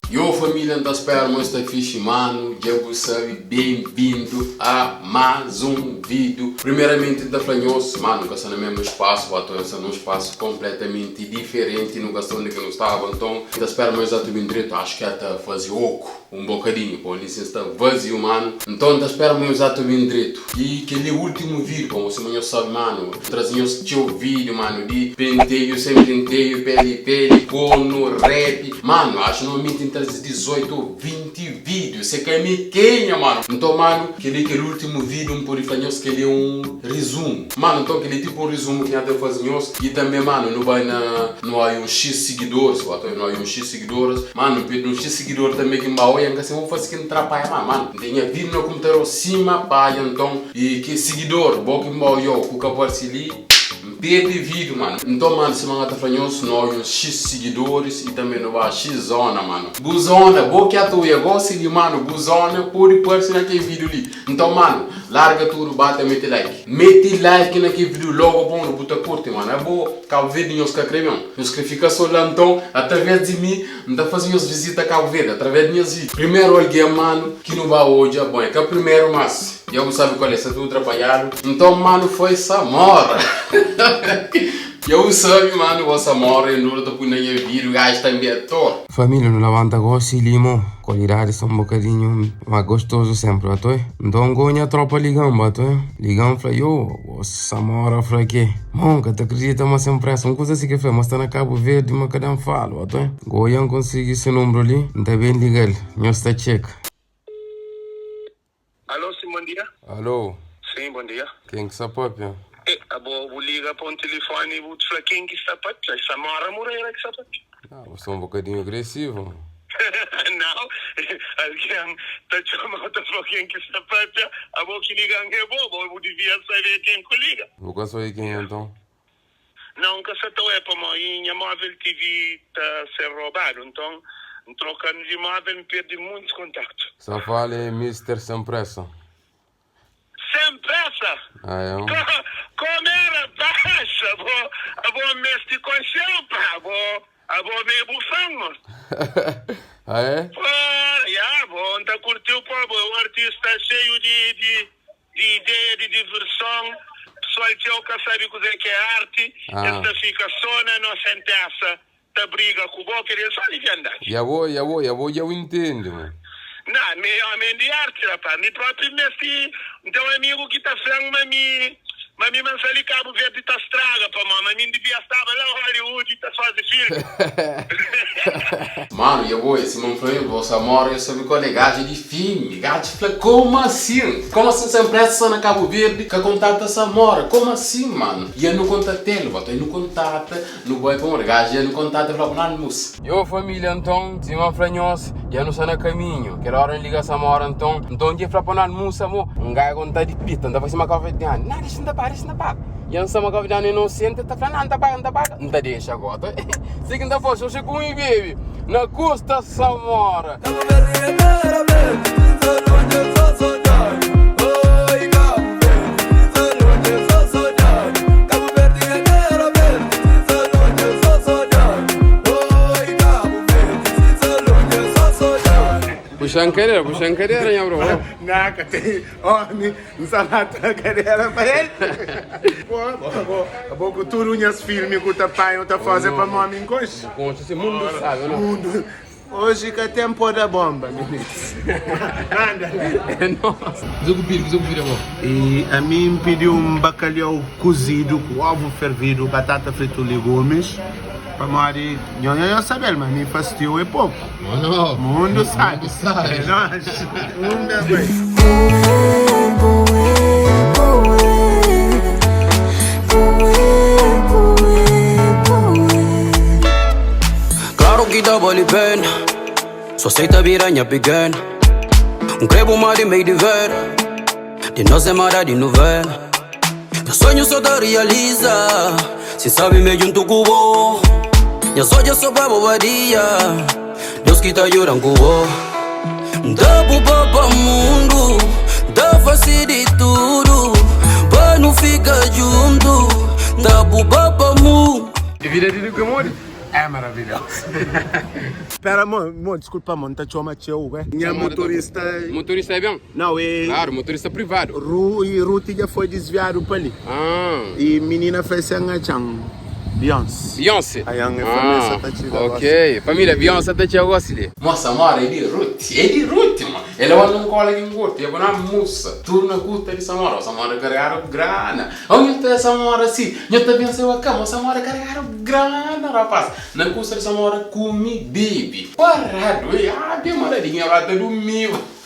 Yo família nta spera ma sta fixe mano dja bu sabe bem vindo a mais um vídeo primeiramente nta fla nhos mano nka sta na mesmo espaço ba to sta num espaço completamente diferente nu ka sta onde ki nu staba nton nta spera ma nhos ata bem dreto acho ki ata faze oco um bocadinho pa li sin sta vazio mano nton nta spera ma nhos ata bem dreto E kel-li é últimu vídiu, pamodi sima nhos sabe, manu, N traze nhos txeu vídiu, manu, di penteio sen penteio, peli peli, kornu, rap. Manu, axu normalmenti N traze 18 ô 20 vídiu, se ka mi kenha, manu. Nton, manu, kel-li é kel últimu vídiu, N pode fla nhos kel-li é un rizumu. Manu, nton kel-li é tipu un rizumu ki N ta faze nhos. I tanbe, manu, nu bai na, nu ai un X sigidoris, nu ai un X sigidoris. Manu, N perde un X sigidor tanbe ki N ba oia, N ka sen, N faze ki N trapaia, ma, manu. N tinha vidu na computador sima paia nton e ke sigidor bo ki nba oiou ku ka parsi li N perde vidu mano nton mano sima nga ta fla nhos no oia uns X sigidoris e tambe no ba X zona mano bu zona bo ki ata oia gosi li mano bu zona podi parsi na ke vidu li nton mano larga tudu ba ta mete like mete like na ke vidu logo bon bu ta kurti mano abo Cabo Verde nhos ka kre mesmo nhos kre fika so la nton atraves di mi N ta faze nhos vizita Kabu Verdi através di nhas vídiu. Primeru algen, manu, ki nu ba odja, bon, é ka primeru, mas dja bu sabe kual é, sta tudu trapalhadu. Nton, manu, foi Samora. Dja bu sabe, manu, bo Samora e Ndura ta pui na nha vídiu, gaju tanbe é ator. Família, nu labanta gosi limo, kualidadi sta un bokadinhu ma gostozu senpri, batoe. Nton go nha tropa liga-m, batoe. Liga-m fla, yo, O Samora fla ke, Mon, ka ta kridita ma sen presa un kuza si ke fla, ma sta na Kabu Verdi ma ka dan falu, oto eh. Go yan konsigi se numbru li, N ta ben liga-l, nhos ta txeka. Alo, sim, bon dia. Alo. Sim, bon dia. Ken ki sta papia? Eh, abo bu liga pa un tilifoni bu fla ken ki sta papia, é Samora Moreira ki sta papia. Ah, bu sta un bokadinhu agresivu. Nau, algen ta txoma-u ta fla-u ken ki sta papia, abo ki liga-m é bo, bo bu divia sabe ken ku liga. Bu ka sabe ken é nton? Nau, N ka sa ta oia pamodi nha móvel tivi ta ser robadu, nton N troka-m di móvel, N perde muntis kontaktu. Sa fala é Mister Sem Pressa. Sem pressa! Ah, é? Como era baixa, abo, abo meste conxeu, pá, abo, abo me bu fã, mo. Ah, é? Pô, ya, abo, nta curtiu, pô, abo é um artista cheio de, de, de ideia, de diversão, pessoal txeu ka sabe kuze que é arte, Ah. es ta fica só na nocenteça, ta briga ku bo, kel-li é só liviandadi. Ya bo, ya bo, ya bo dja bu intende, mo. Ná, mi é omen di arti, rapaz. Mi propi N meste, N ten un amigu ki ta fla-m ma mi, ma mi ma N sta li Kabu Verdi ta straga, pamó ma mi N divia staba la Hollywood ta faze filmi. Mano, ya bo, é sima N fla-m, bo sa mora, yo sabe kual é gaja di filmi. Gaja fla, Como assim? Como assim sem pressa sta na Kabu Verdi ka kontata Samora? Como assim, mano? Ya nu kontatel, bo ta nu kontata. Nu bai pa un gajo dja nu kontata fla ku nada mus. Yo família nton sima N fla nhos dja nu sta na kaminhu kel ora N liga Samora nton nton dja fla pa nada mus amo un gajo konta di pita N ta fla sima kabuverdianu na dexa N ta paga dexa N ta paga dja N sama kabuverdianu inosenti ta fla na N ta paga N ta paga N ta dexa gota si ki N ta fla xoxi ku mi bebe na kusta Samora. Puxan cadeira, puxan cadeira, nha bro. Nah, ka ten omi, N sa ba tra kadera pa el. Bo, bo, bo ku tudu nhas filmi ku ta panha, ta faze pa momi N konxe. Bu konxe, si mundu sabe, no? Mundu. Oji ka ten pó da bomba, minis. Manda la. É nós. Kuze ku pidi, kuze ku pidi abo? E ami N pidi un bakalhau kuzidu ku ovu fervidu, batata fritu, ligumis. Pamodi nho nho sabe-l, ma mi fastiu é poku. Mundu sabe. É nós. Unda bai. Claro ki ta bali pena So aceita bira nha pequena Um krebo ma di meio di vera Di nos é mara di novela Nha sonho só ta realiza Si sabe me junto ku bo. Nhas odja so pa bo badia Deus ki ta djuda-m ku bo N ta bu pa pa mundu N ta fase di tudu pa nu fika djuntu N ta bu pa pa mundu. E vida di riku é modi? É maravilhoso. Pera mo, mo desculpa mo, nta txoma txeu, ué. Nha motorista. Motorista é ben? Não, é. Claro, motorista privado. Ru, e Ruti dja foi desviado pa li. Ah. E menina fla sen atxan Beyoncé. Beyoncé. Ayan e família ta txiga ah, ok. Família Beyoncé ta txiga gosi li. Moça mora é di Ruti, é di Ruti, mo. Ela vai num cola que ngurti, é bona musa. Tudo na custa di Samora, Samora carregado grana. Onde tá Samora assim? Nho ta pensa eu acá, Samora carregado grana, rapaz. Na custa di Samora come, bebe. Parado, e ah, bem mora dinheiro até domingo.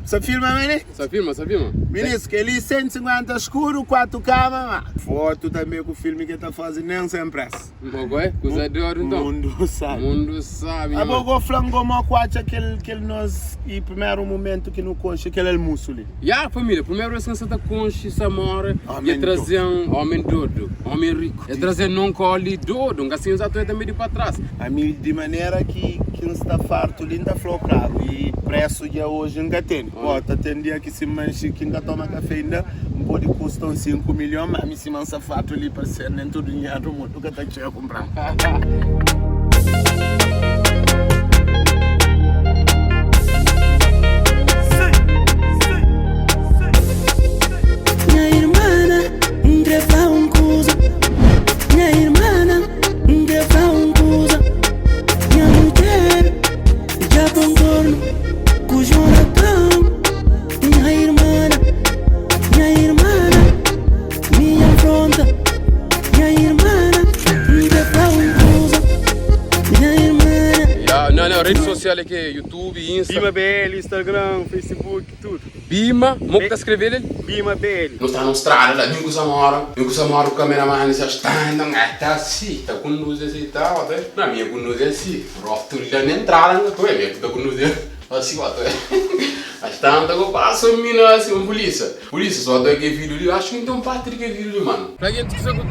Sa filma mene? Sa filma, sa filma. Minis, kel-li 150 skuru, 4 kama, ma fotu tanbe ku filmi ke ta faze nen sen presa. Mogo é? Kuza di oru nton? Mundu sabi. Mundu sabi. Abo go fla-m go mo ku atxa kel kel nos i primeru mumentu ki nu konxe kel almusu li. Ya família, primeru bes ki N sa ta konxe Samora, Omen e traze-m omen dodu, omen riku. E traze-m nun koli dodu, N ka sin sa ta tanbe di pa tras. Ami di manera ki ki N sta fartu li N ta fla-u klaru i presu dja oji N ka tene. Bo ta ten dia ki si N manxi ki N ka toma kafe inda N pode kusta un 5 milhon ma ami sima N sta fartu li pa ser nen tudu dinheru du mundu ka ta txega kunpra-m. Nha irmana, N kre fla un kuza Nha irmana, N kre fla un kuza Nha mudjer dja pon kornu ku Jonatan Nha irmana, nha irmana, mi afronta Nha irmana, N kre fla un kuza Nha irmana. Ya, na na rede social é ke YouTube, Insta. Bima BL, Instagram, Facebook, tudo. Bima, mo ki ta skrebe el? Bima BL. Nu sta na un strada la, mi ku Samora, mi ku Samora ku cameraman sa standa, nga ta si, ta kunduzi asi ta, wa ta, na mi kunduzi asi, rostu la na entrada nga ta, mi ku ta kunduzi asi, wa ta, astanta ku pasa un mina asi, un pulisa, pulisa so ta ke video li, acho ki n ten un parti di ke video li mano. Fla gen kusa ku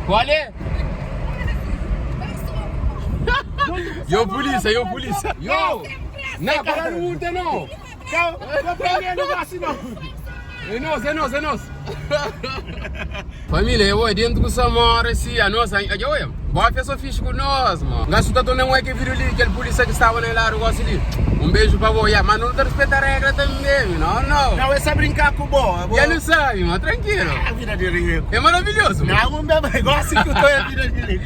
Qual é? Yo polícia, yo polícia. Yo! Não, para não multa não. É nós, é nós, é nós. Família, eu vou dentro com Samora, se a nossa, olha, boa festa fixe com nós, mano. Gasto tá tornando um que vídeo ali, aquele polícia que estava na lá, gosto ali. Um beijo pra você, mas não respeita a regra também, não, não. Não, é só brincar com o bom. Já não sabe, mano, tranquilo. É a vida de rico. É maravilhoso, mano. Não, um negócio que eu tô é a vida de rico.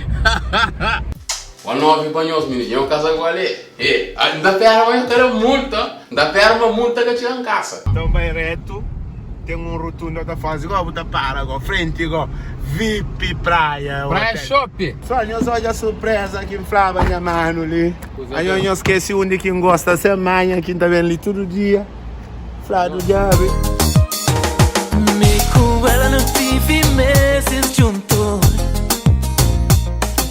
Boa novi pa nhos minus nho kasa ku ale e N ta pera ma nho ta da multa N ta pera ma multa ka txiga N kasa. Então bai reto tem um rotunda ta fazi igual bu ta para igual frente igual vip praia Praia hotel. shop. Só nhos odja surpresa ki N flaba nha manu li Anho nhos skese undi ki N gosta sen manha ki N ta ben li tudu dia Fladu djabe. Mi ku ela nu vivi meses djuntu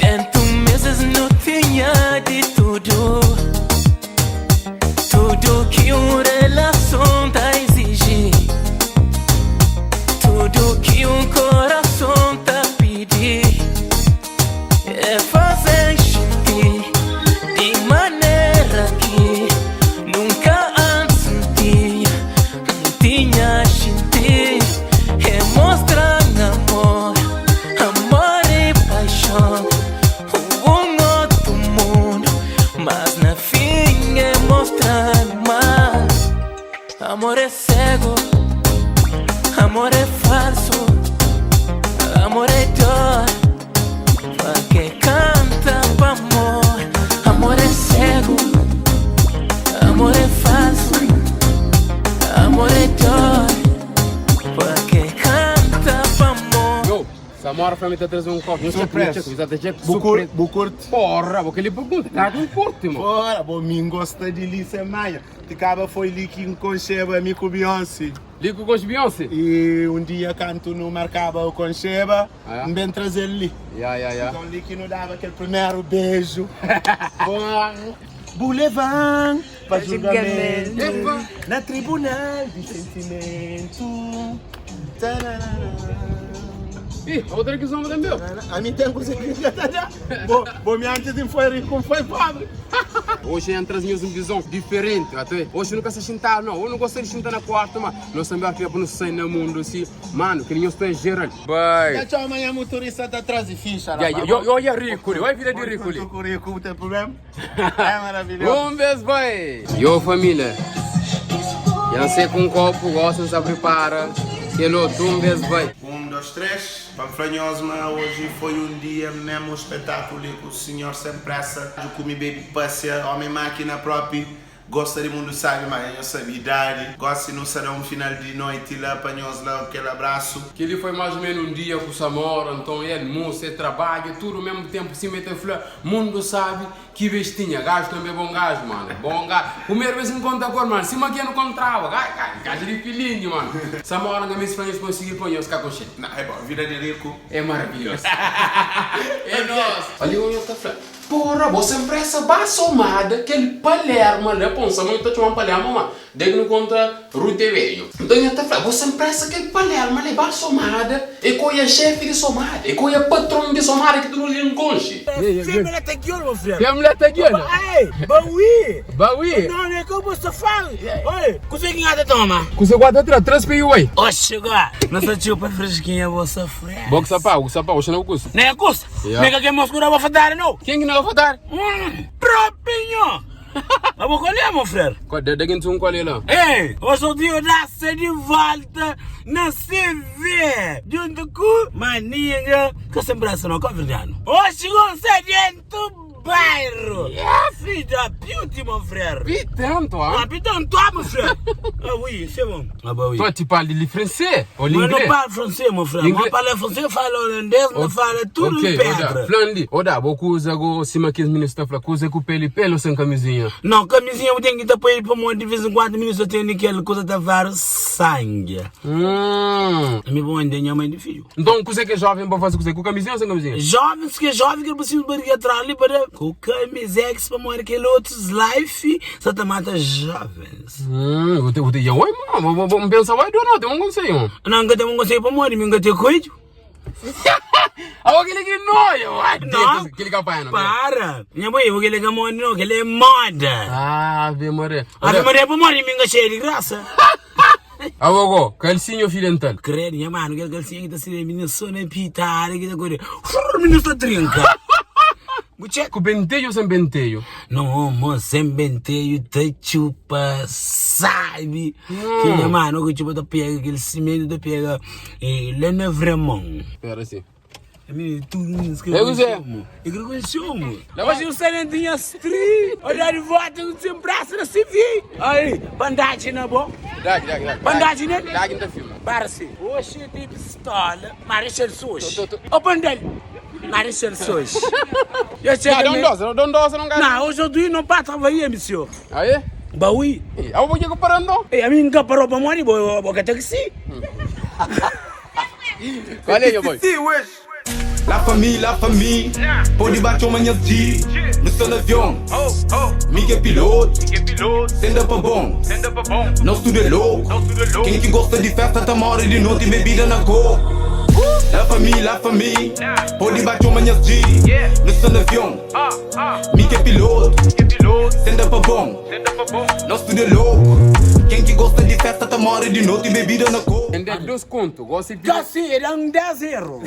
Dentu meses nu tinha di tudu Tudu ki un relason ta iziji Tudu ki un korason ta pidi É faze xinti di manera ki nunka antis N tinha, N tinha xinti. É mostra-m amor, amor i paixon, un otu mundu, mas na fin é mostra-m ma amor é segu, amor é falsu, amor é dor. Pa ke kanta pa amor Amor é segu Amor é falsu Amor é dor Pa ke kanta pa amor Yo, Samora fla mi ta traze un kopu. Nhu Surpresa. Bu Surpresa. bu kurti? Porra, bo kel-li pergunta. Klaru ki N kurti, mo. Porra, bo mi N gosta di li sen manha. Ti kaba foi li ki N konxeba mi ku Beyoncé. Li ku konxe Beyoncé? I un dia kantu nu markaba o konxeba, N ben traze-l li. Ya, ya, ya. Nton li ki nu daba kel primeru beju. Porra! Bu leva-m pa julgamentu na tribunal di sentimentu. Tararara. Ih, outra que zomba também. A mim tem coisa que já tá já. Bom, bom, me antes de foi rico, foi pobre. Hoje entra as minhas visão diferente, até. Hoje nunca se sentar, não. Eu não gosto de sentar na quarta, mas nós também aqui para não sair no mundo assim. Mano, que nem estou em geral. Bye. Tchau, amanhã motorista tá atrás de ficha. Yeah, eu, eu, eu rico, olha a vida de rico ali. Rico, não tem problema. É maravilhoso. Um beijo, boy. Yo, família. Já sei com um copo, gosta, se prepara. Que outro, um beijo, boy. 1, 2, 3. Panflanhosma, hoje foi um dia mesmo espetáculo com o senhor sem pressa. Eu comi baby passeia, homem máquina próprio. Gosta de mundo sabe, mas eu sabe idade. Gosta de não será um final de noite lá, apanhou lá aquele abraço. Que ele foi mais ou menos um dia com o Samora, então é almoço, é trabalho, tudo ao mesmo tempo, se mete a flor, mundo sabe que bestinha, gajo também é bom gajo, mano, bom gajo. Primeira vez me conta agora, mano, se aqui não encontrava, gajo, gajo, gajo de filhinho, mano. Samora não me estranho conseguir pôr os ficar com cheio. Não, é bom, vida de rico. É maravilhoso. É nosso. Ali onde eu tô falando. Porra, você empresa basomada, aquele Palermo, né? Pô, Samuel tá chamando Palermo, mano. Daí não conta Rute Velho. Então eu tá falando, você empresa aquele Palermo, né? Basomada, e qual é chefe de somada, e qual é patrão de somada que tu não lhe enconche. Femela tá aqui, meu filho. Femela tá aqui, Ei, baui. Baui. Não, não é como você fala. Oi, consegue nada toma. Consegue guarda atrás, traz para aí. Oxe, agora. Nossa chupa fresquinha, você fresca. Bom que sapau, sapau, você não custa. Nem custa. Nem que mosca não vai dar, não. Quem que não vai dar? Propinho. Mas vou colher, meu frère. Qual é? Daqui um colher lá. Ei, hoje o dia nasce de volta na CV. Junto com Maninga, que sempre é não, verdiano. Hoje você dentro do bairro. Yeah. Filho beauty, mon frère. Pitanto, ah? Ah, pitanto, ah, mon frère. Ah oui, c'est bon. Ah bah oui. Toi, tu parles le français ou Moi, l'anglais? não parlo français, mon frère. Moi, parlo français, falo holandês, não falo tudo Ok, pedra. oda, Flandi, oda, vou coisa go, cima 15 minutos tá fla, coisa com pele, pele sem camisinha. Não, camisinha eu tenho que estar para para de vez em quando, minutos eu tenho aquela coisa de dar sangue. Me bom ainda minha mãe de filho. Então, coisa que é jovem para fazer coisa com camisinha ou sem camisinha? Jovem, se que é jovem, que eu preciso barriga atrás ali para com camisex para morrer aquele outros life, só te mata jovens. Vou te, oi, mano, vou pensar, vai, não, tem um conselho. Não, que tem um conselho para morrer, me tem coisa. Ah, aquele que noia, vai. Não. Aquele capaz, não. Para. Minha mãe, eu aquele que morre, não, aquele é moda. Ah, Ave Maria. Ave Maria para morrer, me cheio de graça. Ah, vovó, calcinho ocidental. Credo, minha mano, aquele calcinho que tá sendo menino só na pitada, que tá correndo. Menino só trinca. Com benteio ou sem benteio? Não, amor, sem benteio, te chupa, sabe? Que minha mano, que chupa, tá pega, aquele cimento, tá pega. Ele não é vraiment. Espera assim. Eu sei. Eu consumo. Hoje o Salentinha Street. Olha de volta, sem braço na CV. Aí, bandagem na bom? Dá, dá, dá. Bandagem, né? Dá, que tá filma. Para-se. Hoje tem pistola. Marechal Sochi. Ô, bandalho. Marechal Sochi. Eu Não, dá um dose, dá um dose, não gasta. Não, hoje eu não para trabalhar, monsieur. Aí? Bah oui. Ah, vou que parando? Eh, a mim nunca parou para morrer, vou vou taxi. Qual é, meu boy? La famille, la famille, pode bater uma G no seu avião. Migue é piloto, senda pa bom. Nós tudo é louco. Quem que gosta de festa tá mora de noite e bebida na cor. La famille, la famille, pode bater uma G no seu avião. Migue é piloto, senda pa bom. Nós tudo é louco. Quem que gosta de festa tá mora de noite e bebida na cor. Ende dois conto, gosta de Casi, era um 10 erro.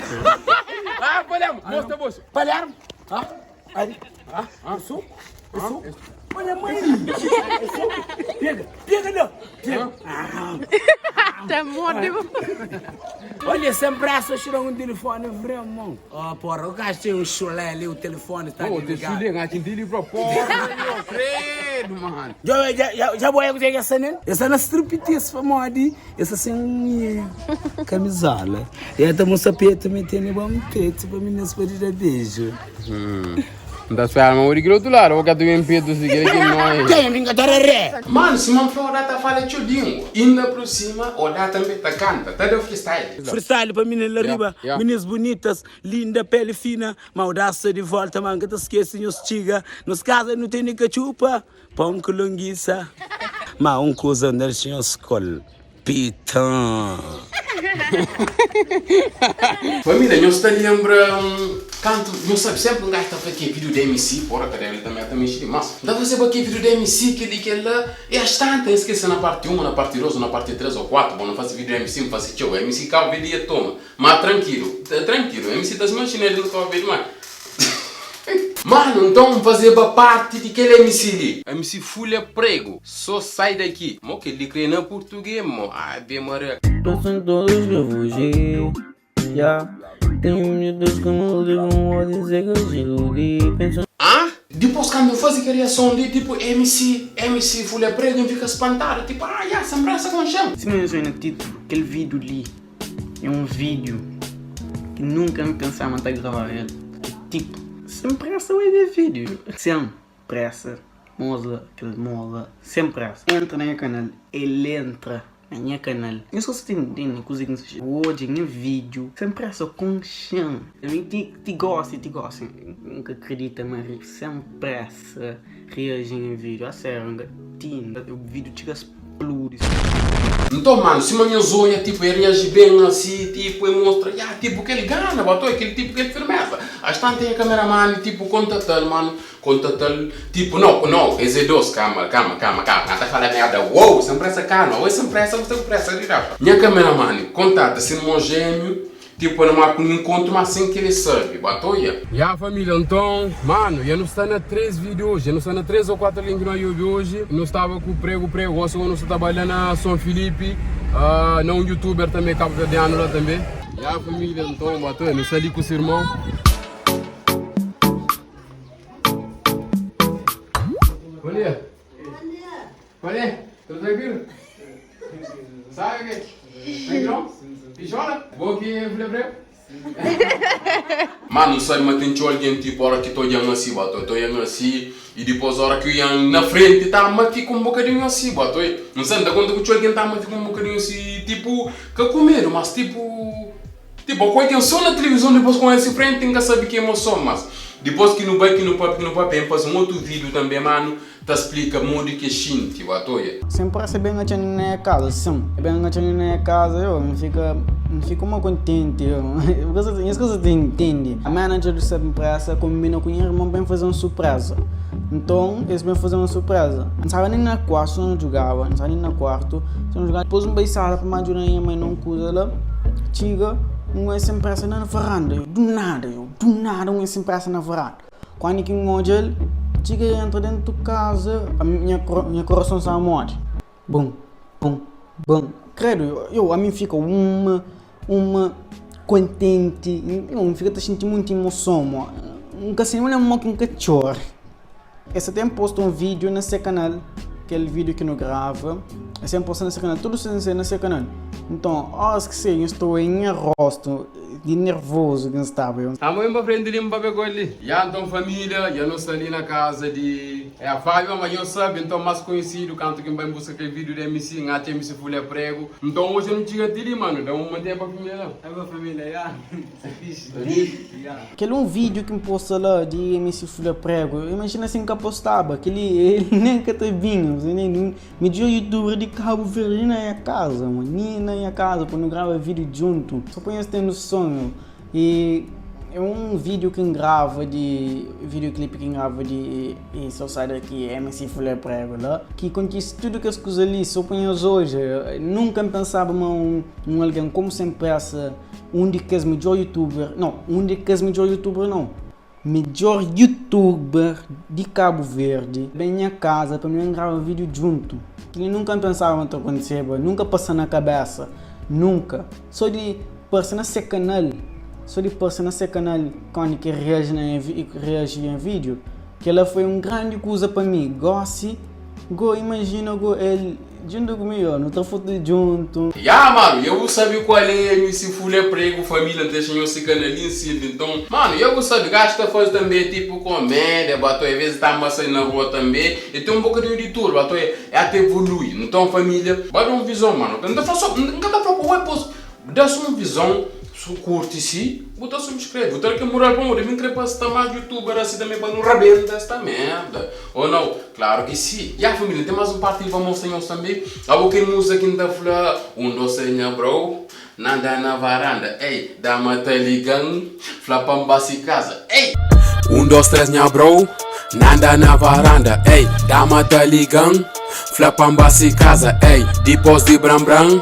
Ah, Palermo, mostra bolso. Palermo. Ah, aí. Ah, ah, isso. Isso. Olha, mãe. Pega, pega, não. Pega. Até morre. Olha, sem braço, tirou um telefone, vraiment. Oh, porra, o gajo tem um chulé ali, o telefone está Pô, tem desligado. chulé, gajo, tem livro, porra, meu, credo, mano. Já, já, já, já vou aí essa, né? Essa na striptease, famosa. Essa sem camisola. E até um sapeto metendo bom peito para mim não se pode dar beijo. Não tá esperando, mas o outro lado, vou catar um peito se quer que nós. Quem brincadeira ré? Mano, se uma flor tá fala teu língua. Ainda por cima, o da também tá canta, tá dando freestyle. Freestyle para mim lá riba, yeah. meninas bonitas, linda, pele fina, maudaça de volta, man, que te esquece, nos chiga, nos casa não tem nem cachupa, pão com longuiça. Mas um coisa andar sem escola, pitão. Família, nhos ta lenbra kantu, nhos sabe, senpri un gaju ta fla ke vídiu di MC, pora kadelu li tanbe ta mexi dimás. N ta fazeba ke vídiu di MC, kel-li, kel-la, e as tanta, N skese na parti 1, na parti 2, ou na parti 3 ou 4, bon, N faze vídiu di MC, N faze txeu, MC Cabo Verde ia toma. Ma trankilu, trankilu, MC ta sima xinês di Cabo Verde, ma. Manu, nton N fazeba parti di kel MC li. MC Fulha Prego, so sai daqui. Mo kel li kre na purtuguês mo, ave Maria. Penso em todos que fugi, yeah. Tenho miúdas que me ligam a dizer que as iludi. Penso. Ah? Dipôs kandu N faze kel reason li, tipo MC, MC Fulha Prego, N fika spantadu, tipo, ah, ya, sem pressa konxe-m. Sima nhos oi na titulu, kel vídeo li É um vídeo que nunca me pensava estar a gravar ele. Tipo, sem pressa vai ver vídeo. Sem pressa. Moza, aquele mola, sem pressa. Entra na minha canal, ele entra na minha canal. Eu só se tem coisa que não sei. Hoje, minha vídeo, sem pressa, com chão. Eu te, te gosto, te gosto. Nunca acredita, mas sem pressa reagir em vídeo. A sério, nunca tinha. O vídeo chega explode. Nton mano, sima nhos odja, tipo, e reaji ben asi, tipo, e mostra, ya, tipo, kel gana, bato, kel tipo, kel firmeza. As tanti nha cameraman, tipo, kontatal, mano, kontatal, tipo, no, no, es é dos, kama, kama, kama, kama, ka ta fala merda, uou, sem pressa, kalma, oi, sem pressa, bu sta ku pressa di rapa. Nha cameraman kontata se irmon jémiu, Tipo pa nu marka un encontro mas sem que ele sabe batoia. Ya família nton mano ya nu sta na 3 vídeo hoje ya nu sta na 3 ou 4 alguém ki nu obi hoje nu staba ku prego prego gosi nu sta ta bai la na São Filipe na um youtuber tambe cabo verdiano la tambe. Ya família nton batoia nu sta li ku se irmão. Bom dia. Bom dia. Tudo tranquilo? Sabe o que? Tranquilão? Pichola? Boa que é breu? Mano, não sabe, mas tem txeu alguém tipo hora que tô olhando assim, bato, tô olhando assim e depois hora que eu ia na frente tá, mas fica um bocadinho assim, bato. Não sabe, dá conta que txeu alguém tá, mas fica um bocadinho assim, tipo, que com medo, mas tipo, Tipo, ku algen so na tilivizon dipos ku el si frenti N ka sabi ki emoson mas dipos ki nu bai ki nu papia ki nu papia N fazi un otu video tanbe manu ta splika modi ki e xinti bu ata oia. Sem pressa ben atxa na nha casa sim ben atxa na nha casa yo N fika N fika uma contente yo nhas coisa ta intende a manager do sem pressa combina ku nha irmon pa ben faze un surpresa nton es ben faze un surpresa N staba nem na quarto so na jugaba N staba nem na quarto so na jugaba dipos N bai sala pa ajuda nha mãe na un kuza la. Txiga, un oi sen presa na varanda, yo, du nada, yo, du nada un oi sen presa na varanda. Kuandu ki N odja-l, txiga i entra dentu kaza, ami nha nha korason staba modi, bum, bum, bum, kredu, yo, yo, ami N fika uma, uma kontenti, yo, N fika ta xinti munti imoson, mo, N ka sabi nen mo ki N ka txora. Es ta ten posta un vídeo na se kanal, kel vídeo ki nu grava, es ten posta na se kanal, tudu sen ser na se kanal. Nton, óras ki sai, nhos ta oia nha rostu di nervozu ki N staba. Eu. Amo ben pa frenti li, N papia ku el li. Ya nton família, ya nu sta li na kaza di É Fábio, ma nhos sabe, nton más konhesidu, kantu ki N bai N buska kel vídeo di MC, N atxa MC Fulha Pregu. Nton oji nu txiga ti li, manu, da un mantenha pa família la. É pa família, ya. Fixe. Kel un vídeo ki N posta la di MC Fulha Prego, imajina si N ka postaba, kel-li el nen ka ta binha, você entende? Midjor youtuber di Cabo Verde li na nha kaza, mano, li na nha kaza pa nu grava vídeo djuntu, só pa nhos ten noson, meu. E é un vídeo ki N grava di, videoclip ki N grava di E Só Sai Daqui, MC Fulha Prego la, ki kontise tudu kes kuza li, só pa nhos odja, nunka N pensaba ma un algen komu Sem Pressa, Un di kes midjor youtuber, não, un di kes midjor youtuber não, midjor youtuber di Cabo Verde ben nha casa pa nu ben grava video djuntu. Keli nunka N pensaba ma ta aconteceba, nunka pasa na cabeça, nunka. So di parse na se canal, so di parse na se canal quando ki reage na reagi nha video, kela foi un grandi kuza pa mi. Gosi go imagina go el. Djuntu ku mi yo, nu ta foto djuntu. Ya mano, ya bu sabi kual é MC Fulha Prego família n dexa nhos fika na li n sirbi nton mano ya bu sabi gajo ta fazi tambe tipo comédia bato é vezes ta masa na rua tambe e tem um bocadinho de tudo bato é ata evolui nton família ba da um visão mano n ta fla so n ka ta fla pa oi pos da so um visão su curti si bu ta subscreve bu ta da kel mural pamodi mi n kre pa sta mas youtuber asi tambe pa nu rabenta esta merda ou nau. Claro ki si. Ya família, ten más un parti li pa mostra nhos tanbe. Abo kel múzika ki N ta fla, Un, dos, tres, nha bro. Nanda na varanda, ei, dama ta liga-m, fla pa N ba si kaza, ei. Un, dos, tres, nha bro, Nanda na varanda, ei, dama ta liga-m, fla pa N ba si kaza, ei. Dipos di bran-bran,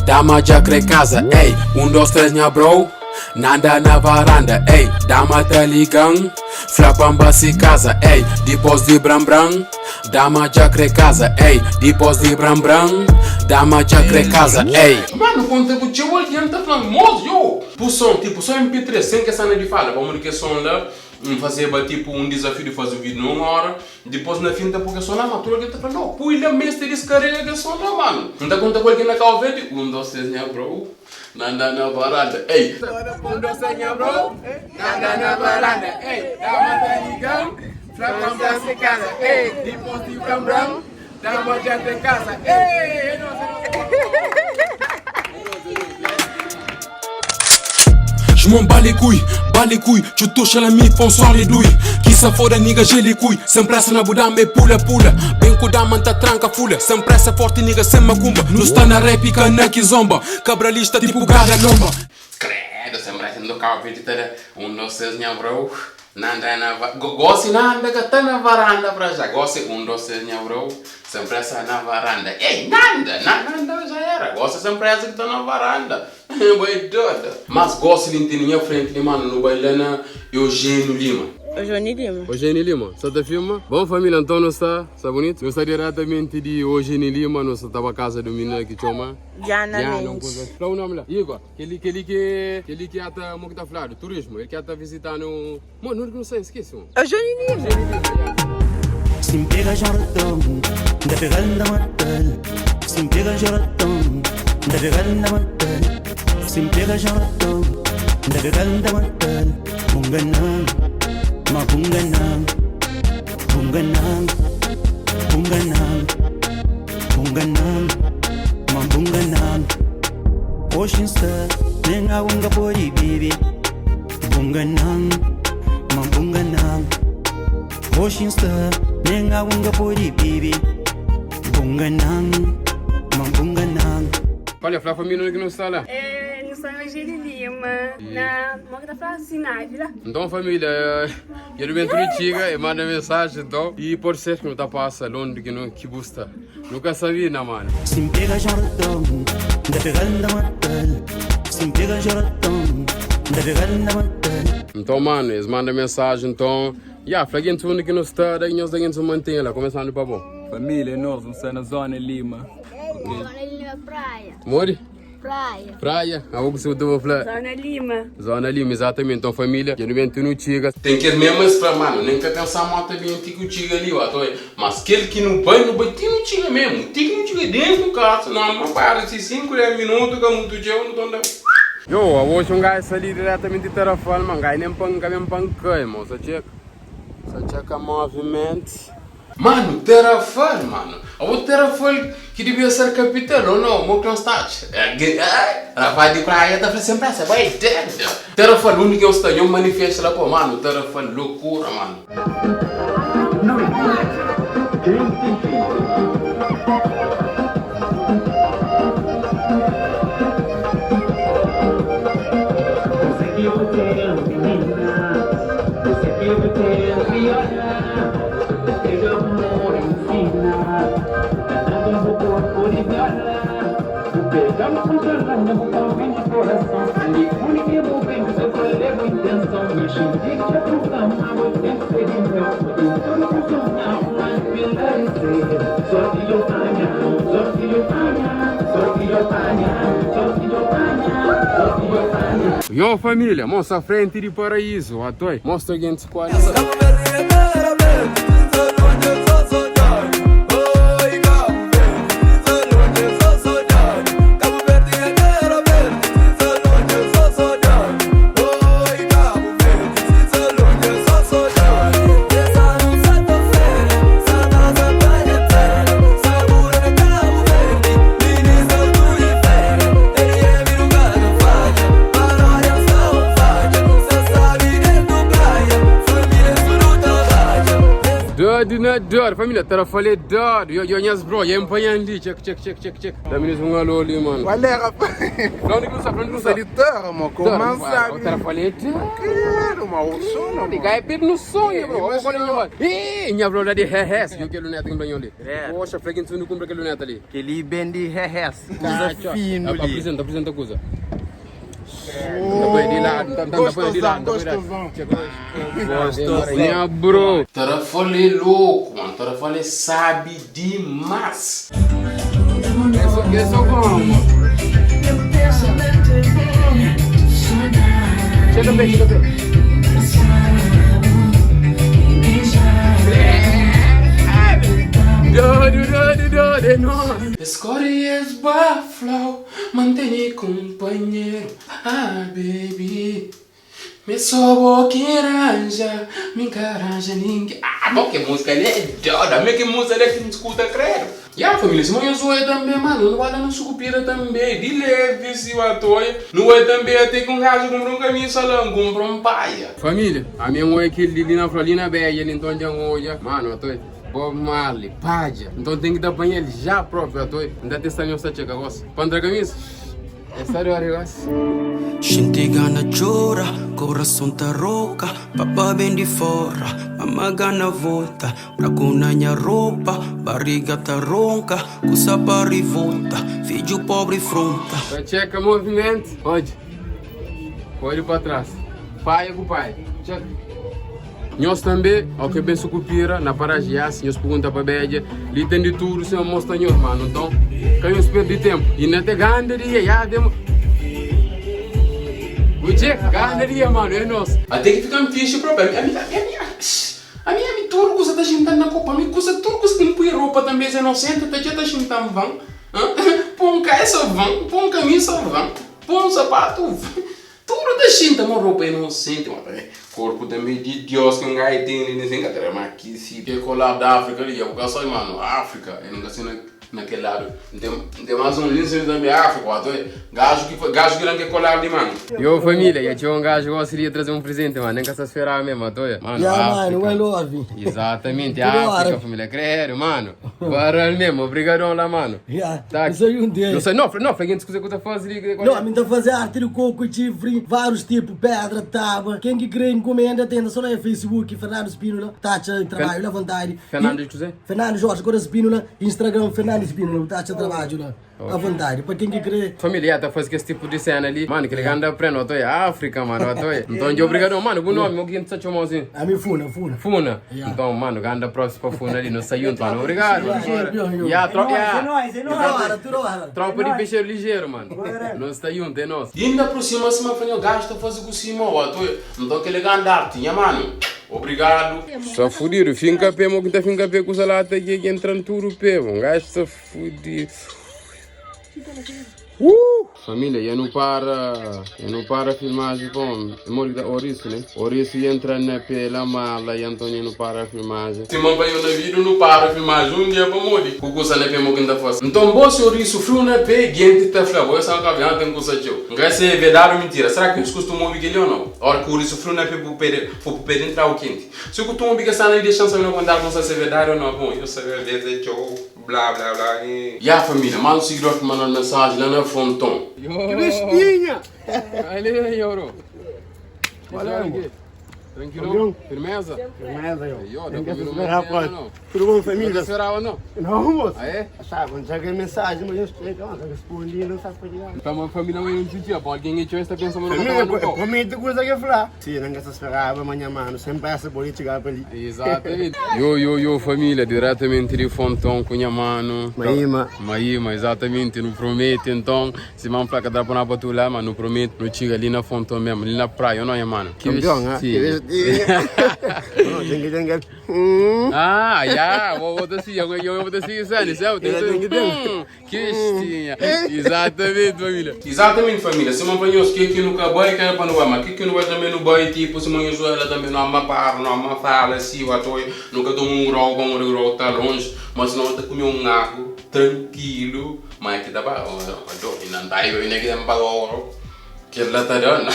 dama dja kre kaza, ei. Un, dos, tres, nha bro, Nanda na varanda, ei, dama ta liga-m, fla pa N ba si kaza, ei. Dipos di bran-bran, dama dja kre kaza, ei. Dipos di bran-bran, dama dja kre kaza, ei. Mano, konta ku txeu algen ta fla-m, Mos, yo! Pu son, tipo, so MP3, sen kes sana di fala, pamodi kes son la, N fazeba tipo un dizafiu di faze un vídiu na un óra, dipôs na fin ta poi kes son la, ma tudu algen ta fla, No, pui la, meste diskarega kes son la, mano. N ta konta ku algen na Kau Verdi, Un, dos, tres, nha bro, Nanda na varanda, ei. Un, dos, tres, nha bro, Nanda na varanda, ei. Dama ta liga-m, fla pa N ba se kaza, ei. Dipôs di bran-bran, dama dja ten kaza, ei. É nos, é nos, é nos, é nos. Je m'en bats les couilles, bats les couilles Tu touches à la mi, bonsoir les douilles Ki sa foda nigga j'ai les couilles Sem pressa na bu dama é pula pula Ben ku dama nta tranka fulha Sem pressa forte nigga sem macumba Nu sta na rap ka na kizomba Cabralista tipo garra lomba Credo sem pressa ndo Cabo Verde ta da Um dos três nha bro Nanda na va Gosi nanda ka ta na varanda pra já Gosi um dos três nha bro Sem pressa na varanda Ei nanda na nanda já era Gosi sem pressa ki ta na varanda Bo é doda. Mas gosi di ntende nha frenti li mano nu bai la na Eugênio Lima. Eugênio Lima. Eugênio Lima sa ta filma? Bom família nton nu sta sta bonitu? Nu sta diretamente di Eugênio Lima nu sta ta ba casa di un minina ki txoma Diana Diana un Mendes. kuza fla u nomi la Igor keli keli ki keli ki ata mo ki ta fladu turismo el ki ata visitanu mo nunde ki nu sta skesi mo. Eugênio Lima. Eugênio Lima ya. Si N pega Joraton, N ta pega-l N ta mata-l Si N pega Joraton, N ta pega-l N ta mata-l Si N pega Joraton, N ta pega-l N ta mata-l Bu ngana-m, ma bu ngana-m Bu ngana-m, bu ngana-m Bu ngana-m, ma bu ngana-m Oxi N sta nen agu N ka pode bebe Bu ngana-m, ma bu ngana-m Oxi N sta nen agu N ka pode bebe Bu ngana-m, ma bu ngana-m. Olha, fla família onde ki nu sta la. É, nu sta na Eugênio Lima, na, mo ki ta fla, Sinavi la. Nton família, dja nu ben tudu txiga e manda mensaji nton i pode ser ki nu ta pasa londe ki nu ki bu sta. Nu ka sabi na mano. Si N pega Joraton, N ta pega-l N ta mata-l Si N pega Joraton, N ta pega-l N ta mata-l. Nton mano, es manda mensaji nton, ya, fla gentis undi ki nu sta, da nhos da gentis un mantenha la, kumesandu pa bo. Família, nos nu sta na zona Lima. Zona Lima praia. Modi? Praia. Praia? Abo ku su tu fla. Zona Lima. Zona Lima, exatamente. Então família, dja nu ben ti nu txiga. Tem kes mesmo es fla, mano, nem ka pensa mo ta ben ti ku txiga li, ó, toi. Mas kel ki nu bai, nu bai ti nu txiga mesmo. Ti ki nu txiga dentro kasa, não, ma para si 5, 10 minuto, ka mutu txeu, nu ta anda. Yo, awoxi un gajo sa li diretamente di Tarrafal, man, gajo nem pa, ka ben pa nkai, mo, sa txeka. Sa txeka movimento. Mano, Tarrafal, mano. Abo Tarrafal ki dibia ser kapital ou nau? Mo ki nhos ta atxa? Rapaz di praia ta fla sempre essa, bai deda. Tarrafal, undi ki nhos sta? Nhos manifesta la po, mano, Tarrafal, loucura, mano. Yo família, mostra frente di paraíso, atoi, mostra gentis kual. Dodu na dodu, família, Tarrafal é dodu. Yo, yo, nhas bro, ya empanhan li, check, check, check, check, check. Da minis um alô ali, mano. Qual é, rapaz? Pra onde que não sabe, pra onde que não sabe? De terra, mano. Como sabe? O Tarrafal é doido. Quero, mano. O sono, mano. Liga é pego no sonho, bro. Olha qual é o Ih, minha bro, lá de ré, viu aquele luneta que me ali? Poxa, falei que não compra aquele luneta ali. Que ele vende ré, Tá, usa fino ali. Apresenta, apresenta a coisa. Gostosão, gostosão. Minha bro. Tarrafal é louco, mano. Tarrafal é sabe demais. Esse é o bom, mano. Chega bem, chega bem. Doido, doido, doido, é nóis. Escolhe esbaflau, mantém companheiro. Ah, baby. Me sou que aranja, me encaranja ninguém. Ah, bom que música ali é doida, me que música ali é que me escuta, credo. E a família, se eu zoe também, mano, não vai lá no sucupira também, de leve se o ator. Não vai também até com um gajo compra um caminho salão, compra um paia. Família, a minha mãe que ali na Florina Beia, ali então já olha. Mano, eu tô Bob Marley, Paja. Então tem que dar para ele já próprio, eu tô. Ainda tem essa checa agora. Pandra camisa. É sério, agora. Gente gana chora, coração tá roca. Papá vem de fora, mamá gana volta. Braco na minha roupa, barriga tá ronca. Cusa para e volta, filho pobre fronta. Então checa movimento. Pode. Pode para trás. Pai com pai. Checa. Nós também, ao que bem sucupira, na paragem assim, nós pergunta para a Bédia, ali tem de tudo, se mostra nós, mano. Então, que nós perde tempo. E não tem grande dia, já demos. O check, grande dia, mano, é nosso. Até que fica um fixe próprio. A minha tudo coisa da gente na copa, a minha coisa tudo coisa que não põe roupa também, é inocente, tá já tá gente vão. Põe um calça vão, põe um camisa vão, põe um sapato vão. Tudo da gente, uma roupa inocente, mano. Corpo também de Deus que um gajo tem, nem sei que mas aqui se que colar da África ali, eu gosto mano, África, eu nunca sei naquele lado. Tem mais um lince também África, ó, gajo que não quer colar ali, mano. Yo família, já tinha um gajo que gostaria de trazer um presente, mano, nem que essa esfera mesmo, tô. Mano, yeah, mano, I love. Exatamente, África, família, credo, mano. Barral mesmo, obrigadão lá, mano. Yeah, tá. Isso aí um dia. Não sei, não, não, foi quem te que eu tô fazendo. Não, a mim tá fazendo arte de coco, chifre, vários tipos, pedra, tábua. Quem que crê encomenda, tem só no Facebook, Fernando Spínola, Tacha, trabalho, à vontade. Fernando José? Fernando Jorge, agora Spínola, Instagram, Fernando Spínola, Tacha, trabalho lá. À vontade, para quem que crê. Família, tá fazendo esse tipo de cena ali. Mano, que ele anda aprendendo, eu tô em África, mano, eu tô aí. Então, de obrigado, mano, o nome, o que você chamou assim? A mim, Funa, Funa. Funa? Então, mano, anda próximo pra Funa ali, não saiu, mano, obrigado. Yeah, é nóis, é nóis. Tropa de peixeiro ligeiro, mano. Não saiu, é nós. E ainda por cima, assim, mano, eu gasto fazer com cima, ó, tô aí. Então, que ele anda artinha, mano. Obrigado. Só fudido, finca pé, mo que tá finca pé com salada aqui, que entra no turo pé, mano. Gasta fudido. Família, eu não para a filmagem com Ouriço, né? Ouriço entra na pela mala e Antônio não para a filmagem. Se mão eu na vida não para a filmagem, um dia para morrer. O que na pé mo que faz. Então, bom se Ouriço frio na pé, gente tá falando, vou essa caminhão tem coisa de eu. Não vai ser verdade ou mentira. Será que os costumam ouvir ele ou não? A hora que o Ouriço frio na pé pro pé entrar o quente. Se o costumo ouvir que essa não deixa saber não contar com se é verdade ou não. Bom, eu sei a verdade, eu blá blá blá. E a família, mais um seguidor que mandou mensagem lá na Fronton. Que bestinha! Ali, aí, bro. Valeu, Tranquilo? Firmeza? Firmeza, eu. Yo, Tem dá que pra esperar, ver uma pô. não? Tudo bom, família? Não esperava, não? Não, moço. Ah, é? Sabe, não chega mensagem, mas eu sei que eu respondi, não sabe para Então, uma família não sentia, pô. Alguém que está pensando no Família, no pau. promete coisa que eu falar. Sim, não se esperava amanhã, mano. Sempre essa política ali. Exatamente. Yo, yo, yo, família, diretamente de Fontão, Cunha Mano. Maíma. Maíma, exatamente. Não promete, então. Se vamos falar que dá para tu lá, mas não promete. Não chega ali na Fontão mesmo, ali na praia, não é, mano? Que Campeão, né? Que bestinha. Tem que. Ah, já, vou assim, eu vou assim, sabe? Sabe? Que bestinha. Exatamente, família. Exatamente, família. Se não banhou, que aqui no cowboy, que era para no mas que não vai também no banho, tipo, se não ela também não ama não ama fala, se o ator nunca toma um grau, bom, o grau tá longe, mas não tá comer um água tranquilo, mas que dá para, ó, e não tá aí, eu nem que dá para. Kel la ta da na.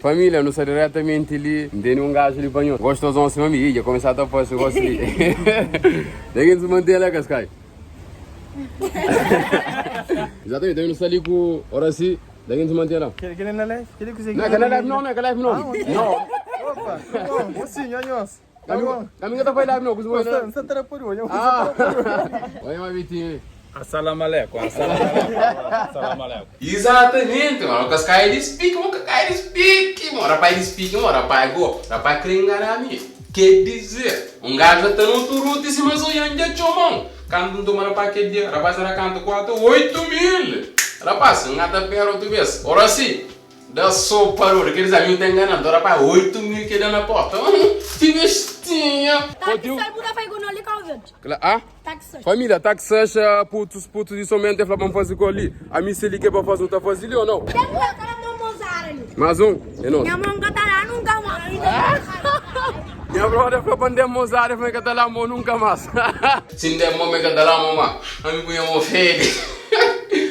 Família, nu sta diretamenti li. N tene un gaju li pa nho. Gostozon sima mi. Ih, dja kumesa ta fase gosi li. Dja ki N mantê la, Kaskai. Exatamente, nu sta li ku Oracy. Dja ki N mantê la. Kel é na live? Kel é kuzê? Não, kel é live não, não, kel é live não. Não. Opa, tá bom. Mocinho, nho. Tá bom. Ami ka ta fai live não, kuzê N sta ta rapariu, nho. Ah. Oi, ma Vitinho. Assalamu alaikum, assalamu alaikum, assalamu alaikum. Exatamente, mano. Cascaia de speak, mano. Cascaia de speak, mano. Rapaz de speak, mano. Rapaz go. Rapaz quer enganar me. Quer dizer, um gajo tá no turuto em cima do yandia chomão. Canto um toma rapaz que dia. Rapaz era canto 4, 8 mil. Rapaz, um gata pera outra vez. Ora sim. Dá só parou. Quer dizer, a mim tá enganando. Rapaz, 8 mil que dá na porta. Que bestinha. Táxi sai, buta fai com ali calvete. Ah? Táxi. Família, táxi putos, putos e somente fala para fazer com ali. A mim se ele quer para fazer, tá fazendo ali ou não? Tem que cara não mozar ali. Mais um, é nosso. Minha mão tá nunca mais. Minha brother foi para demonstrar, foi que tá lá, nunca mais. Se der mão, que tá lá, mamá. A mim punha mão feio.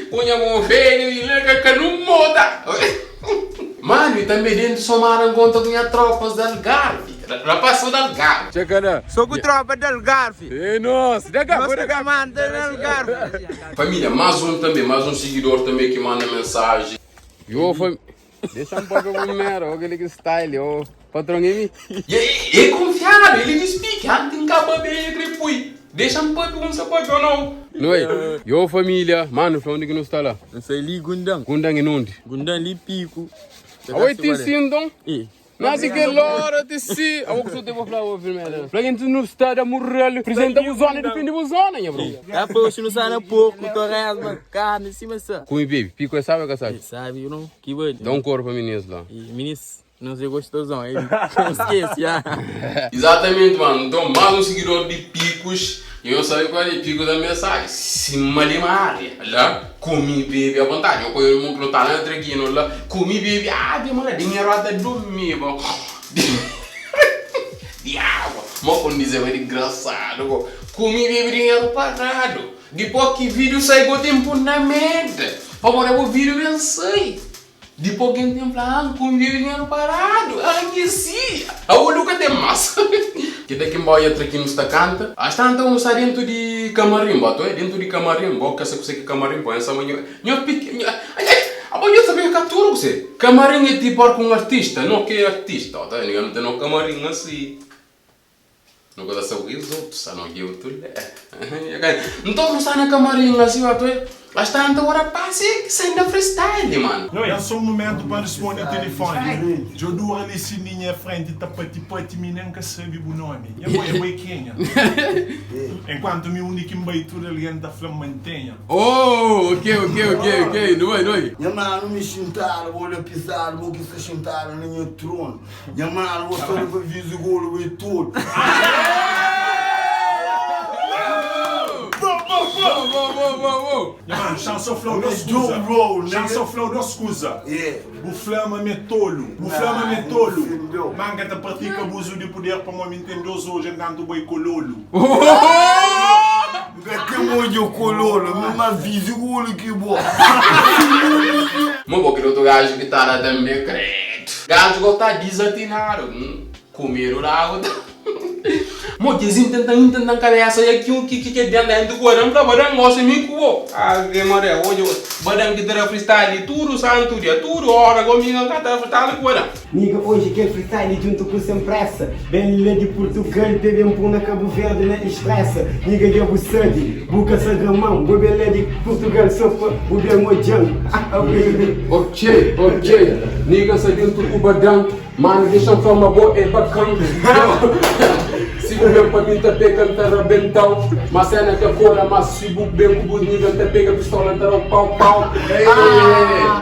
Punha mão feio e ele que não muda. Mano, e também dentro somaram conta com as tropas da Algarve. Rapaz, sou da Algarve. Checa lá. Sou com tropa da Algarve. É nossa. Daqui a pouco. Manda da Algarve. Família, mais um também, mais um seguidor também que manda mensagem. Yo, família. Deixa um pouco com mera, aquele que style, ô. Patrão em mim. E é confiável, ele diz pique, antes em capa bem, crepui. Deixa um pouco com sapato ou não. Não é? Yo, família. Mano, foi onde que não está lá? Não sei li Gundam. Gundam e onde? Gundam li pico. Oi, te sinto. E Nasi que lora te si. A que te vou falar, ô primeiro. Pra quem tu não está da morrer, apresenta a zona, defende a zona, nha bro. É poxa, não sai na porco, torresma, carne, em cima só. Come baby, pico é sabe que sabe? Sabe, eu não, que bom. Dá um corpo pra meninas lá. E meninas, não sei gostosão, ele não esquece, já. Exatamente, mano. Então, mais um seguidor de Picos. E eu sabe qual é Pico da mensagem. Cima de área. Lá, comi baby à vontade. Eu conheço um que não tá lá entre aqui, não lá. Comi baby. Ah, demora dinheiro até dormir, bom. Diabo. Mó quando dizer, é engraçado. Comi baby dinheiro parado. Depois que vídeo sai, eu tempo na merda. Vamos o vídeo bem sai. Depois que tem plan, com dinheiro parado. Ah, sim. A olho que tem massa. Que daqui embora entra aqui no está canta. Às tantas um está dentro de camarim, boto, é dentro de camarim, boca se você que camarim, põe essa manhã. Nho pique, ai ai, a bom eu sabia que tu você. Camarim é tipo com um artista, não que é artista, tá? Ninguém não tem no camarim assim. Não gosta de saber os outros, não que eu tu Então não está na camarim assim, boto, é. Às tantas agora passa que sai da freestyle, mano. Não é só um momento para responder o telefone. Eu dou ali sininha à frente, tá pati pati, me nunca sabe o nome. Eu vou, eu vou quem? Enquanto me único em beitura ali da flama mantenha. Oh, ok, ok, ok, ok. Não é, não é. Minha mano me xintaram, vou lhe pisar, vou que se xintaram na minha trono. Minha mano, vou só levar viso golo e tudo. Mano, chanson flow não escusa. Chanson flow não escusa. O flama me tolo. O flama me tolo. Manga te pratica abuso de poder para me entender hoje andando boi cololo. Nunca tem muito cololo, mas viso golo que bom. Mas aquele outro gajo que tá lá também, credo. Gajo gosta de desatinar. Comer o água. Mo que tentando cabeça e aqui um que que dentro dentro do guarão pra badang gosta me cuo. Ave Maria, hoje badang que terá freestyle tudo santo dia, tudo hora comigo cata freestyle guarão. Niga hoje quer freestyle junto com sem pressa. Bem lá de Portugal, bebê um na Cabo Verde na expressa. Niga de Abussade, buca sagamão, bebê lá de Portugal sopa, bebê mojang. Ok, ok. Niga sa dentro do badang, mano deixa forma boa é bacana. Se o meu pra mim tá pegando, tá rebentão. Mas cena que cora, mas se o bem com o bonito, tá pega pistola, tá pau, pau.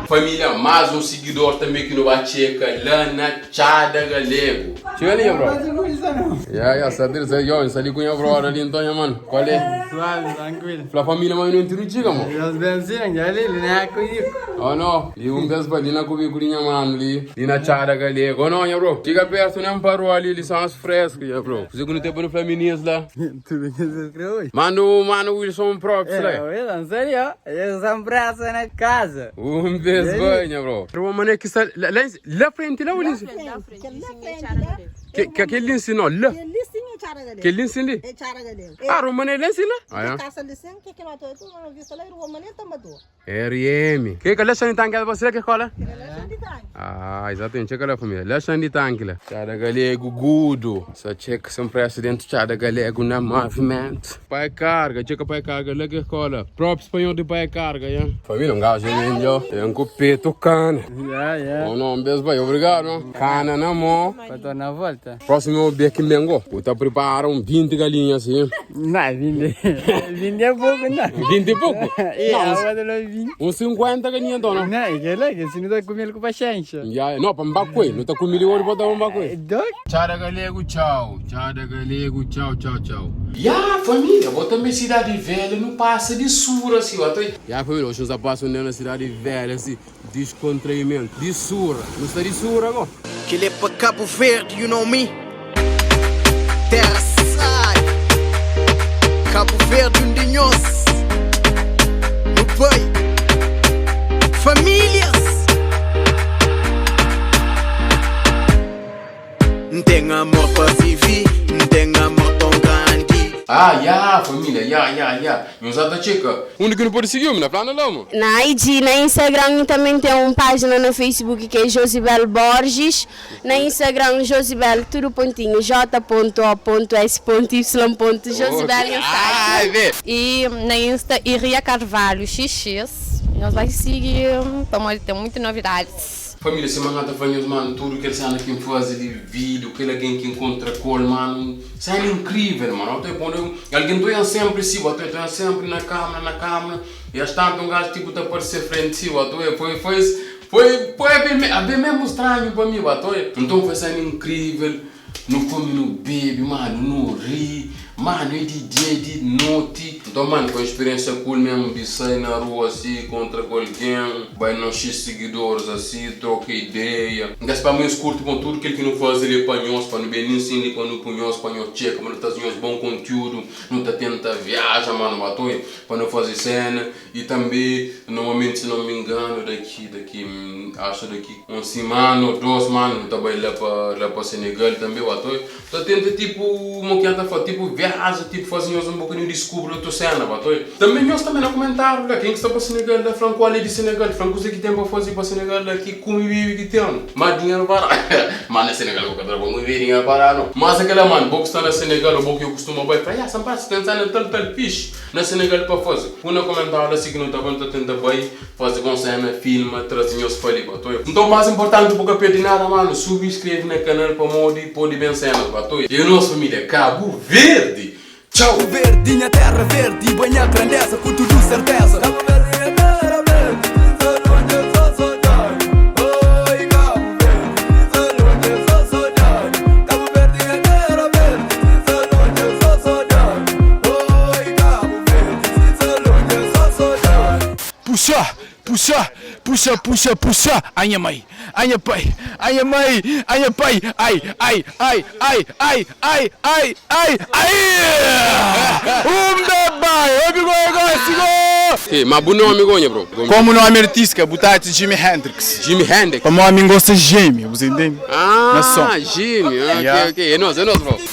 Família, mais um seguidor também que não vai checa lá na Tchada Galego. Chega ali, bro. Ya, ya, sabe, sabe, yo, sali com a bro ali então, mano. Qual é? Suave, tranquilo. La família, mas não entendi, chega, mano. Deus benzinho, já ali, né, comigo. Oh, não. E um beijo pra ali na comigo, mano, ali. Ali na Tchada Galego. Oh, não, bro. Chega perto, nem parou ali, eles são as frescas, bro. Você que não tem tem para falar meninas lá. Tudo que você escreveu hoje. Mano, mano Wilson próprio, É, Wilson, sério? Eu sou praça na casa. Um beijo, banha, bro. Uma mané que está lá, lá, lá frente, lá, Wilson. Que que aquele ensinou lá. Que ele ensina ali. Ah, o mané lá ensina. Ah, é. RM. Que que lá tanque você que escola? Ah, exatamente. Checa lá, família. Lá de tanque lá. Tchada galego gudo. Só checa sempre acidente tchada galego na movimento. Pai carga, checa pai carga lá que escola. Próprio espanhol de pai carga, já. Família, um gajo mesmo, Tem um copeto cana. Yeah, yeah. Oh, não, beijo, bem, obrigado. Cana na mão. Pra tornar a volta. Próximo beco mengo. Vou te preparar um 20 galinhas assim. Não, 20. 20 é pouco, não. 20 e pouco? É, Não, a outra não 20. uns 50 galinhas então, não? Não, é que lá, que se não tá comendo com paciência. Já, não, para mbakwe, não tá com milho ouro, bota mbakwe. Doc? Tchau da galego, tchau. Tchau da galego, tchau, tchau, tchau. Ya, família, vou também cidade velha, não passa de sura, assim, ó. Ya, família, hoje eu já passo na cidade velha, assim, descontraimento, de sura. Não está de sura agora? Que ele é pra Cabo Verde, you know me? Terra sai. Cabo Verde, um de nós. No pai. Famílias. Tem amor pra viver, tem amor tão grande. Ah, ya, família, ya, ya, ya. Não sabe chica. Onde que não pode seguir, na plana lá, mano? Na IG, na Instagram também tem uma página no Facebook que é Josibel Borges. Na Instagram, Josibel, tudo pontinho, j.o.s.y. Josibel no Ai, site. vê. E na Insta, Iria Carvalho XX. Nós vai seguir, para ter muitas novidades. Família, se mano tá falando, mano, tudo que eles andam aqui faz de vídeo, aquele alguém que encontra cor, mano, isso é incrível, mano. Eu tô pondo, alguém tô sempre assim, eu tô sempre na câmera, na câmera, e às tanto um gajo tipo tá aparecer frente si, eu tô, foi, foi, foi, foi bem, bem mesmo estranho para mim, eu tô. Então foi sendo incrível, não come, não bebe, mano, não ri. Mano, é de dia, de noite. Então, mano, foi uma experiência cool mesmo de sair na rua assim, contra com alguém, vai nos X seguidores assim, troca ideia. Mas para mim, eu curto com tudo aquilo que não faz ele para nós, para não bem ensina, para não punhos, para não checa, para não trazer bom conteúdo, não tá tenta viaja, mano, matou, para não fazer cena. E também, normalmente, se não me engano, daqui, acho daqui uma semana ou duas, mano, também lá para Senegal também, matou. Então, tenta tipo, uma que anda tipo, viaja, tipo, fazem um bocadinho descubro outra cena, bato. Também nós também no comentário, lá, quem que está para Senegal, da Franco ali de Senegal, Franco que tem para fazer para Senegal, aqui come e vive que tem. Mas dinheiro para. Mas na Senegal, eu quero bom viver dinheiro para não. Mas aquela mano, bom que está na Senegal, o bom que eu costumo vai para, ah, são para tentar na tal tal fixe na Senegal para fazer. Um comentário assim que não está bom, tá tenta vai fazer com cena, filma, trazer os para ali, bato. Então, mais importante, porque perder nada, mano, subscreve no canal para modo pode bem cena, bato. E a nossa família Cabo Verde. Tchau! Verdinha, terra verde, banha grandeza, com tudo certeza. Cabo Verde, terra verde, só saudade. Oi, Cabo Verde, só saudade. Cabo Verde, terra verde, só saudade. Oi, Cabo Verde, só saudade. Puxa, puxa, puxa, puxa, puxa. Ai, minha mãe, ai, minha pai, ai, minha mãe, ai, minha pai, ai, ai, ai, ai, ai, ai, ai, ai, ai. Um bebê, amigo, amigo. Mas bom nome, amigo, bro. Como nome artístico, botate Jimi Hendrix. Jimi Hendrix. Como amigo gosta de Jimmy, você entende? Ah, Jimmy, ok, ok. É nóis, bro.